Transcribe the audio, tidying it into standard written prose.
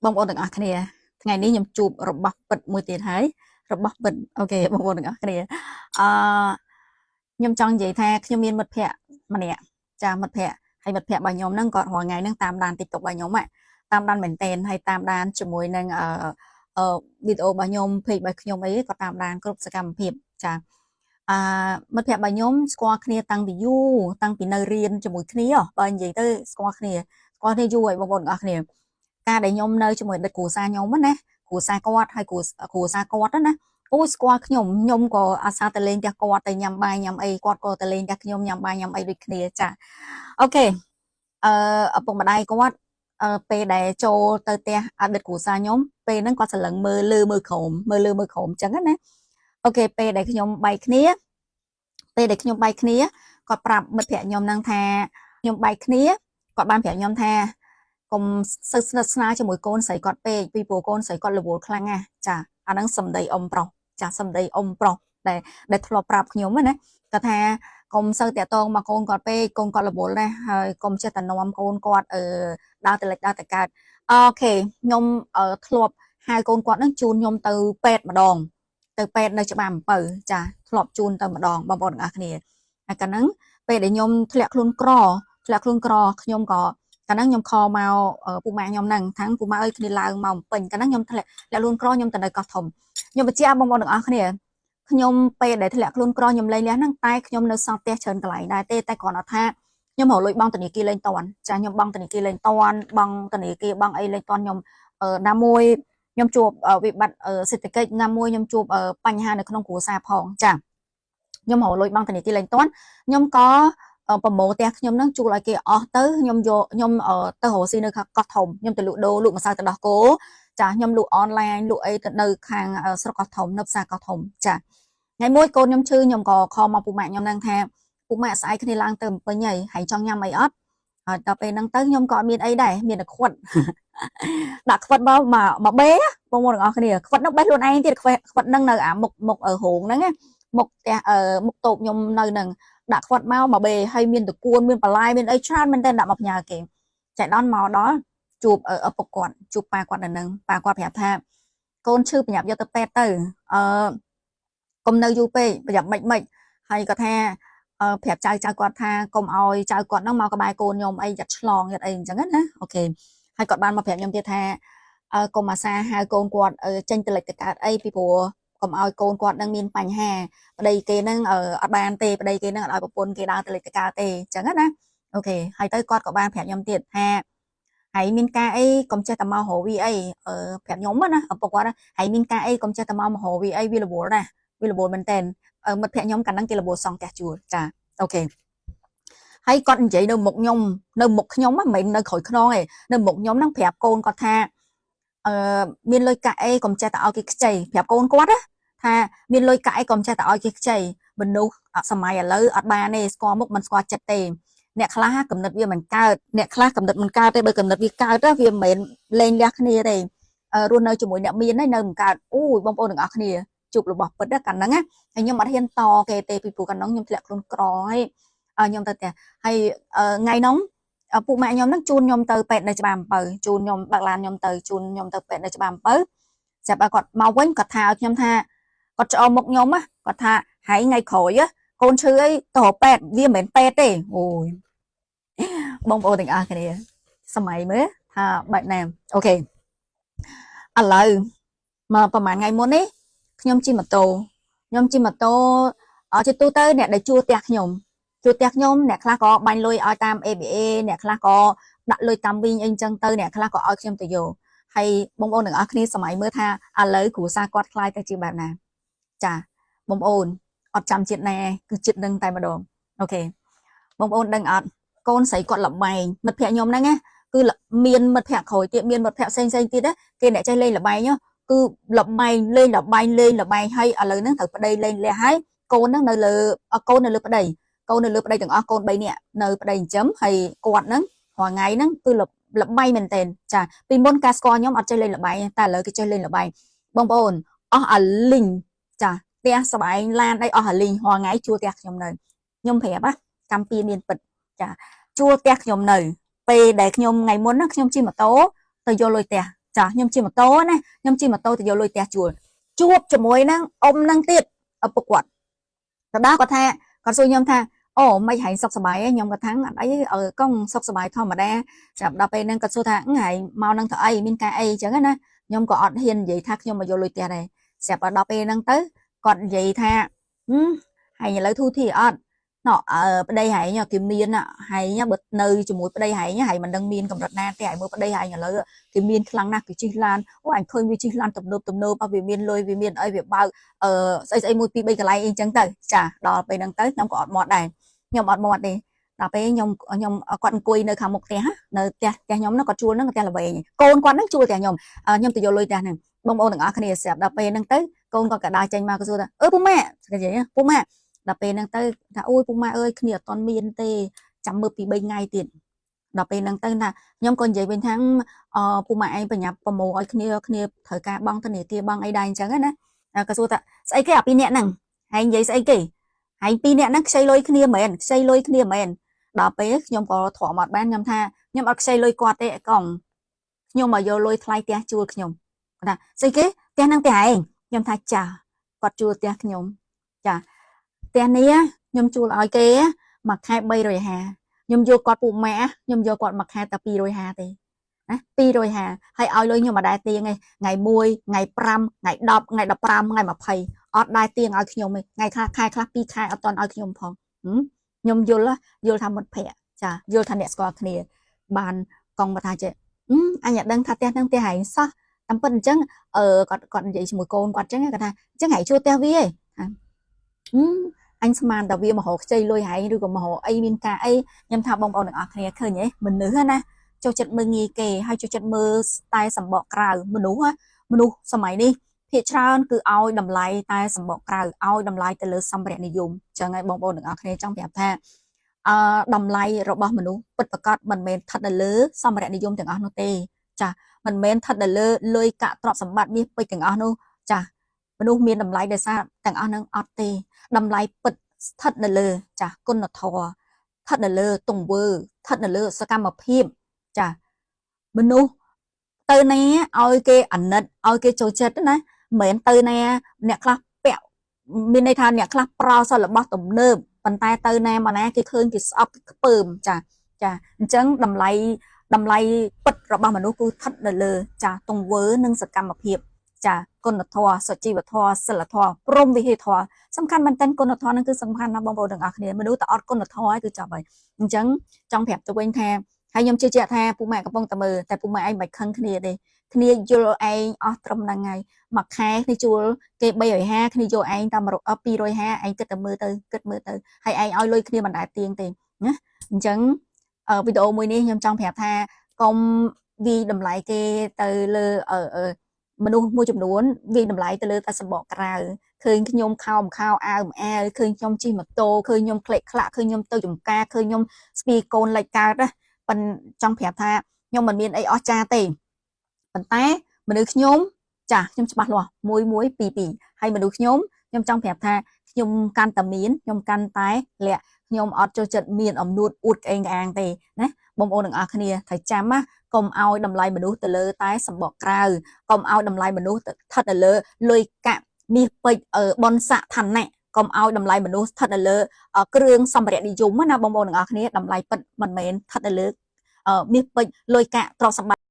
បងប្អូនទាំងអស់គ្នាថ្ងៃនេះខ្ញុំជួបរបស់ពិតមួយទៀតហើយរបស់ពិត OK បងប្អូនទាំងអស់គ្នាអឺខ្ញុំចង់និយាយថាខ្ញុំមានមិត្តភ័ក្តិម្នាក់ចាមិត្តភ័ក្តិហើយមិត្តភ័ក្តិរបស់ខ្ញុំហ្នឹងគាត់រាល់ថ្ងៃហ្នឹងតាមដាន TikTok របស់ខ្ញុំតាមដានមែនទែនហើយតាមដានជាមួយនឹងអឺអឺវីដេអូរបស់ខ្ញុំ page របស់ខ្ញុំអីគាត់តាមដានគ្រប់សកម្មភាពចាអឺមិត្តភ័ក្តិរបស់ខ្ញុំស្គាល់គ្នាតាំងពីយូរតាំងពីនៅរៀនជាមួយគ្នាបើនិយាយទៅស្គាល់គ្នាស្គាល់គ្នាយូរហើយបងប្អូនទាំងអស់គ្នាការដែលខ្ញុំនៅជាមួយដិតគ្រួសារខ្ញុំណាគ្រួសារគាត់ហើយគ្រួគ្រួសារគាត់ណាអូស្គាល់ខ្ញុំខ្ញុំក៏អាសាទៅលេងផ្ទះគាត់ទៅញ៉ាំបាយញ៉ាំអីគាត់ក៏ទៅលេងផ្ទះខ្ញុំញ៉ាំបាយញ៉ាំអីដូចគ្នាចា OK អឺឪពុកម្ដាយគាត់ពេលដែលចូលទៅផ្ទះអតីតគ្រួសារខ្ញុំពេលហ្នឹងគាត់ស្រឡឹងមើលលើមើលក្រោមមើលលើមើលក្រោមអញ្ចឹងណា OK ពេលដែលខ្ញុំបែកគ្នាពេលដែលខ្ញុំបែកគ្នាគាត់ប្រាប់មិត្តភក្តិខ្ញុំហ្នឹងថាខ្ញុំបែកគ្នាគាត់បានប្រាប់ខ្ញុំថាកុំសូវស្និទ្ធស្នាលជាមួយកូនស្រីគាត់ពេកពីព្រោះកូនស្រីគាត់រវល់ខ្លាំងណាស់ចាអាហ្នឹងសម្ដីអ៊ំប្រុសចាសម្ដីអ៊ំប្រុសដែលដែលធ្លាប់ប្រាប់ខ្ញុំណាគាត់ថាកុំសូវតាក់ទងមកកូនគាត់ពេកកូនគាត់រវល់ណាស់ហើយកុំចេះតែនាំកូនគាត់អឺដើរទៅលិចដើរទៅកើត OK ខ្ញុំធ្លាប់ហៅកូនគាត់នឹងជូនខ្ញុំទៅពេទ្យម្ដងទៅពេទ្យនៅច្បារអំពៅចាធ្លាប់ជូនទៅម្ដងបងប្អូនទាំងអស់គ្នាហើយកាលហ្នឹងពេលដែលខ្ញុំធ្លាក់ខ្លួនក្រធ្លាក់ខ្លួនក្រខ្ញុំក៏កាលហ្នឹងខ្ញុំ call មកពូម៉ាក់ខ្ញុំហ្នឹងថាពូម៉ាក់អើយគ្នាឡើងមកពេញកាលហ្នឹងខ្ញុំធ្លាក់ខ្លួនក្រខ្ញុំទៅនៅកោះធំខ្ញុំបញ្ជាក់បងប្អូនទាំងអស់គ្នាខ្ញុំពេលដែលធ្លាក់ខ្លួនក្រខ្ញុំលេងលះហ្នឹងតែខ្ញុំនៅសង់ផ្ទះច្រើនកន្លែងដែរទេតែគ្រាន់តែថាខ្ញុំរកលុយបង់ធនាគារលេងតាន់ចាខ្ញុំបង់ធនាគារលេងតាន់បង់ធនាគារបង់អីលេងតាន់ខ្ញុំណាមួយខ្ញុំជួបវិបត្តិសេដ្ឋកិច្ចណាមួយខ្ញុំជួបបញ្ហានៅក្នុងគ្រួសារផងចាខ្ញុំរកលុយបង់ធនាគារលេងតាន់ខ្ញុំក៏ប្រមូលផ្ទះខ្ញុំនឹងជួលឲ្យគេអស់ទៅខ្ញុំយកខ្ញុំទៅរកស៊ីនៅកោះធំខ្ញុំទៅលក់ដូរលក់ម្សៅទឹកដោះគោចាខ្ញុំលក់អនឡាញលក់អីទៅនៅខាងស្រុកកោះធំនៅផ្សារកោះធំចាថ្ងៃមួយកូនខ្ញុំឈឺខ្ញុំក៏ call មកពូម៉ាក់ខ្ញុំនឹងថាពូម៉ាក់ស្អែកគ្នាឡើងទៅពេញហើយហើយចង់ញ៉ាំអីអត់ហើយដល់ពេលហ្នឹងទៅខ្ញុំក៏អត់មានអីដែរមានតែខ្វិតដាក់ខ្វិតមកមកបេបងប្អូនទាំងអស់គ្នាខ្វិតហ្នឹងបេះខ្លួនឯងទៀតខ្វិតខ្វិតហ្នឹងនៅអាមុខមុខរោងហ្នឹងណាមុខផ្ទះមុខតូបខ្ញុំនៅហ្នឹងដាក់ខ្វិតមកមកបេហើយមានតកួនមានបន្លែមានអីច្រើនមែនតើដាក់មកផ្ញើគេចៃដន្យមកដល់ជួបឪពុកគាត់ជួបប៉ាគាត់នៅនឹងប៉ាគាត់ប្រាប់ថាកូនឈឺប្រញាប់យកទៅពេទ្យទៅអឺកុំនៅយូរពេកប្រញាប់មិនមិនហើយគាត់ថាប្រាប់ចៅចៅគាត់ថាកុំឲ្យចៅគាត់ហ្នឹងមកក្បែរកូនខ្ញុំអីយ៉ាត់ឆ្លងយ៉ាត់អីអញ្ចឹងណា OK ហើយគាត់បានមកប្រាប់ខ្ញុំទៀតថាកុំអាសាហៅកូនគាត់ចេញទៅលិចទៅកើតអីពីព្រោះកុំឲ្យកូនគាត់នឹងមានបញ្ហាប្តីគេនឹងអត់បានទេប្តីគេនឹងអត់ឲ្យប្រពន្ធគេដើរទៅលិចទៅកើតទេអញ្ចឹងណា OK ហើយទៅគាត់ក៏បានប្រាប់ខ្ញុំទៀតថាហើយមានការអីកុំចេះតែមករកវីអីប្រាប់ខ្ញុំណាឪពុកគាត់ហើយមានការអីកុំចេះតែមករកវីអីវារវល់ណាវារវល់មែនតើមិត្តភក្តិខ្ញុំកាលហ្នឹងគេរវល់សង់ផ្ទះជួលចា OK ហើយគាត់និយាយនៅមុខខ្ញុំនៅមុខខ្ញុំមិនមែននៅក្រោយខ្នងទេនៅមុខខ្ញុំហ្នឹងប្រាប់កូនគាត់ថាអឺមានលុយកាក់អីកុំចេះតែឲ្យគេខ្ចីប្រាប់កូនគាត់ណាថាមានលុយកាក់អីកុំចេះតែឲ្យគេខ្ចីមនុស្សសម័យឥឡូវអត់បានទេស្គាល់មុខមិនស្គាល់ចិត្តទេអ្នកខ្លះកំណត់វាមិនកើតអ្នកខ្លះកំណត់មិនកើតទេបើកំណត់វាកើតទៅវាមិនមែនលេងលះគ្នាទេរស់នៅជាមួយអ្នកមាននៅមិនកើតអូយបងប្អូនទាំងអស់គ្នាជួបរបស់ពិតកាលហ្នឹងណាហើយខ្ញុំអត់ហ៊ានតគេទេពីព្រោះកាលហ្នឹងខ្ញុំធ្លាក់ខ្លួនក្រហើយខ្ញុំទៅផ្ទះហើយថ្ងៃហ្នឹងពួកម៉ាក់ខ្ញុំហ្នឹងជូនខ្ញុំទៅពេទ្យនៅច្បារអំពៅជូនខ្ញុំបើកឡានខ្ញុំទៅជូនខ្ញុំទៅពេទ្យនៅច្បារអំពៅចាប់ឲ្យគាត់មកវិញគាត់ថាឲ្យខ្ញុំថាគាត់ឆ្អមុខខ្ញុំណាគាត់ថាហើយថ្ងៃក្រោយកូនឈឺអីទៅរកពេទ្យវាមិនមែនពេទ្យទេអូយបងប្អូនទាំងអស់គ្នាសម័យមើលថាបែបណា OK ឥឡូវមកប្រហែលថ្ងៃមុននេះខ្ញុំជិះម៉ូតូខ្ញុំជិះម៉ូតូជាទូទៅអ្នកដែលជួលផ្ទះខ្ញុំជួលផ្ទះខ្ញុំអ្នកខ្លះក៏បាញ់លុយឲ្យតាម ABA អ្នកខ្លះក៏ដាក់លុយតាមវិញអីចឹងទៅអ្នកខ្លះក៏ឲ្យខ្ញុំទៅយកហើយបងប្អូនទាំងអស់គ្នាសម័យមើលថាឥឡូវគ្រួសារគាត់ខ្លាយទៅជាបែបណាចាបងប្អូនអត់ចាំជាតិណាគឺជាតិនឹងតែម្ដង OK បងប្អូនដឹងអត់កូនស្រីគាត់លបែងមិត្តភក្តិខ្ញុំហ្នឹងណាគឺមានមិត្តភក្តិក្រោយទៀតមានមិត្តភក្តិផ្សេងផ្សេងទៀតណាគេអ្នកចេះលេងលបែងគឺលបែងលេងលបែងលេងលបែងហើយឥឡូវហ្នឹងត្រូវប្តីលេងលះហើយកូនហ្នឹងនៅលើកូននៅលើប្តីកូននៅលើប្តីទាំងអស់កូន3នាក់នៅប្តីចិញ្ចឹមហើយគាត់ហ្នឹងរាល់ថ្ងៃហ្នឹងគឺលបែងមែនទែនចាពីមុនការស្គាល់ខ្ញុំអត់ចេះលេងលបែងតែឥឡូវគេចេះលេងលបែងបងប្អូនអស់អាលីងចាផ្ទះស្បែងឡានអីអស់អាលីងរាល់ថ្ងៃជួលផ្ទះខ្ញុំនៅខ្ញុំប្រាប់ណាកម្មពីមានពិតចាជួលផ្ទះខ្ញុំនៅពេលដែលខ្ញុំថ្ងៃមុនណាខ្ញុំជិះម៉ូតូទៅយកលុយផ្ទះ ចាខ្ញុំជិះម៉ូតូណាខ្ញុំជិះម៉ូតូទៅយកលុយផ្ទះជួលជួបជាមួយនឹងអ៊ំនឹងទៀតឪពុកគាត់ទៅដល់គាត់ថាគាត់សួរខ្ញុំថាអូមិនហែងសុខសប្បាយឯងខ្ញុំគាត់ថាអត់អីកងសុខសប្បាយធម្មតាចាប់ដល់ពេលហ្នឹងគាត់សួរថាហែងមកនឹងធ្វើអីមានការអីអញ្ចឹងណាខ្ញុំក៏អត់ហ៊ាននិយាយថាខ្ញុំមកយកលុយផ្ទះដែរស្រាប់ដល់ពេលហ្នឹងទៅគាត់និយាយថាហែងឥឡូវធូធីអត់ណោះប្តីហែងគេមានហែងបើនៅជាមួយប្តីហែងហែងមិនដឹងមានកម្រិតណាទេហែងមើលប្តីហែងឥឡូវគេមានខ្លាំងណាស់គេជិះឡានអូអញឃើញវាជិះឡានទំនើបទំនើបវាមានលុយវាមានអីវាបើកអឺស្អីស្អី1 2 3កន្លែងអីចឹងទៅចាដល់ពេលហ្នឹងទៅខ្ញុំក៏អត់មាត់ដែរខ្ញុំអត់មាត់ទេដល់ពេលខ្ញុំខ្ញុំគាត់អង្គុយនៅខាងមុខផ្ទះនៅផ្ទះផ្ទះខ្ញុំហ្នឹងគាត់ជួលហ្នឹងផ្ទះល្វែងកូនគាត់ហ្នឹងជួលផ្ទះខ្ញុំខ្ញុំទៅយកលុយផ្ទះហ្នឹងបងប្អូនទាំងអស់គ្នាស្រាប់ដល់ពេលហ្នឹងទៅកូនគាត់ក៏ដើរចេញមកក៏សួរថាអឺពូម៉ាក់គេនិយាយពូម៉ាក់ដល់ពេលហ្នឹងទៅថាអូយពូម៉ាក់អើយគ្នាអត់ទាន់មានទេចាំមើលពី3ថ្ងៃទៀតដល់ពេលហ្នឹងទៅថាខ្ញុំក៏និយាយវិញថាអពូម៉ាក់ឯងបញ្ញាប់ប្រមូលឲ្យគ្នាគ្នាត្រូវការបង់ធនាគារបង់អីដែរអញ្ចឹងណាក៏សួរថាស្អីគេអាពីរនាក់ហ្នឹងហើយនិយាយស្អីគេហើយពីរនាក់ហ្នឹងខ្ចីលុយគ្នាមែនខ្ចីលុយគ្នាមែនដល់ពេលខ្ញុំក៏ទ្រាំអត់បានខ្ញុំថាខ្ញុំអត់ខ្ចីលុយគាត់ទេកងខ្ញុំមកយកលុយថ្លៃផ្ទះជួលខ្ញុំគាត់ថាស្អីគេផ្ទះហ្នឹងផ្ទះឯងខ្ញុំថាចាគាត់ជួលផ្ទះខ្ញុំចាផ្ទះនេះខ្ញុំជួលឲ្យគេមួយខែ350ខ្ញុំយកគាត់ពូម៉ាក់ខ្ញុំយកគាត់មួយខែតែ250ទេណា250ហើយឲ្យលុយខ្ញុំមិនដែរទៀងទេថ្ងៃ1ថ្ងៃ5ថ្ងៃ10ថ្ងៃ15ថ្ងៃ20អត់ដែរទៀងឲ្យខ្ញុំទេថ្ងៃខ្លះខែខ្លះ2ខែអត់តន់ឲ្យខ្ញុំផងខ្ញុំយល់យល់ថាមិត្តភ័ក្តិចាយល់ថាអ្នកស្គាល់គ្នាបានកងមកថាចេះអញអត់ដឹងថាផ្ទះហ្នឹងផ្ទះហែងសោះតាមពិតអញ្ចឹងអឺគាត់គាត់និយាយជាមួយកូនគាត់អញ្ចឹងគាត់ថាអញ្ចឹងហែងជួលផ្ទះវាឯងអញស្មានតែវាមករកខ្ចីលុយហែងឬក៏មករកអីមានការអីខ្ញុំថាបងប្អូនទាំងអស់គ្នាឃើញទេមនុស្សណាចូលចិត្តមើលងាយគេហើយចូលចិត្តមើលតែសម្បកក្រៅមនុស្សមនុស្សសម័យនេះភាគច្រើនគឺឲ្យតម្លៃតែសម្បកក្រៅឲ្យតម្លៃទៅលើសម្ភារៈនិយមអញ្ចឹងហើយបងប្អូនទាំងអស់គ្នាចង់ប្រាប់ថាអឺតម្លៃរបស់មនុស្សពិតប្រាកដមិនមែនស្ថិតនៅលើសម្ភារៈនិយមទាំងអស់នោះទេចាមិនមែនស្ថិតនៅលើលុយកាក់ទ្រព្យសម្បត្តិមាសពេជ្រទាំងអស់នោះចាមនុស្សមានតម្លៃដោយសារទាំងអស់នឹងអត់ទេតម្លៃពិតស្ថិតនៅលើចាគុណធម៌ស្ថិតនៅលើទង្វើស្ថិតនៅលើសកម្មភាពចាមនុស្សទៅណាឲ្យគេអាណិតឲ្យគេចូលចិត្តណាមិនមែនទៅណាអ្នកខ្លះពាក់មានន័យថាអ្នកខ្លះប្រោសរបស់ទំនើបប៉ុន្តែទៅណាមកណាគេឃើញគេស្អប់គេខ្ពើមចាចាអញ្ចឹងតម្លៃពិតរបស់មនុស្សគឺស្ថិតនៅលើចាទង្វើនិងសកម្មភាពចាគុណធម៌សុជីវធម៌សិលធម៌ព្រហ្មវិហារធម៌សំខាន់មែនទែនគុណធម៌នឹងគឺសំខាន់ណាស់បងប្អូនទាំងអស់គ្នាមនុស្សតែអត់គុណធម៌ហើយគឺចប់ហើយអញ្ចឹងចង់ប្រាប់ទៅវិញថាហើយខ្ញុំជឿជាក់ថាពូម៉ាក់កំពុងតែមើលតែពូម៉ាក់ឯងមិនខឹងគ្នាទេគ្នាយល់ឯងអស់ត្រឹមហ្នឹងហើយមួយខែគ្នាជួលគេ350គ្នាយកឯងតាម250ឯងគិតតែមើលទៅគិតមើលទៅហើយឯងឲ្យលុយគ្នាមិនដែលទៀងទេណាអញ្ចឹងវីដេអូមួយនេះខ្ញុំចង់ប្រាប់ថាកុំវាយតម្លៃគេទៅលើមនុស្សមួយចំនួនវាយតម្លៃទៅលើតែសម្បកក្រៅឃើញខ្ញុំខោមខោអាវអាវឃើញខ្ញុំជិះម៉ូតូឃើញខ្ញុំក្លេកក្លាក់ឃើញខ្ញុំទៅចំការឃើញខ្ញុំស្ពីកូនលិចកើតណាប៉ុនចង់ប្រាប់ថាខ្ញុំមិនមានអីអស្ចារ្យទេប៉ុន្តែមនុស្សខ្ញុំចាខ្ញុំច្បាស់លាស់1 1 2 2ហើយមនុស្សខ្ញុំខ្ញុំចង់ប្រាប់ថាខ្ញុំកាន់តែមានខ្ញុំកាន់តែលាក់ខ្ញុំអត់ចូលចិត្តមានអំនួតអួតក្អេងក្អាងទេណាបងប្អូនទាំងអស់គ្នាត្រូវចាំណាកុំឲ្យតម្លៃមនុស្សទៅលើតែសម្បកក្រៅកុំឲ្យតម្លៃមនុស្សស្ថិតនៅលើលុយកាក់មាសពេជ្របនស័កឋានៈកុំឲ្យតម្លៃមនុស្សស្ថិតនៅលើគ្រឿងសម្ភារៈនិយមណាបងប្អូនទាំងអស់គ្នាតម្លៃពិតមិនមែនស្ថិតនៅលើមាសពេជ្រលុយកាក់ទ្រព្យសម្បត្តិ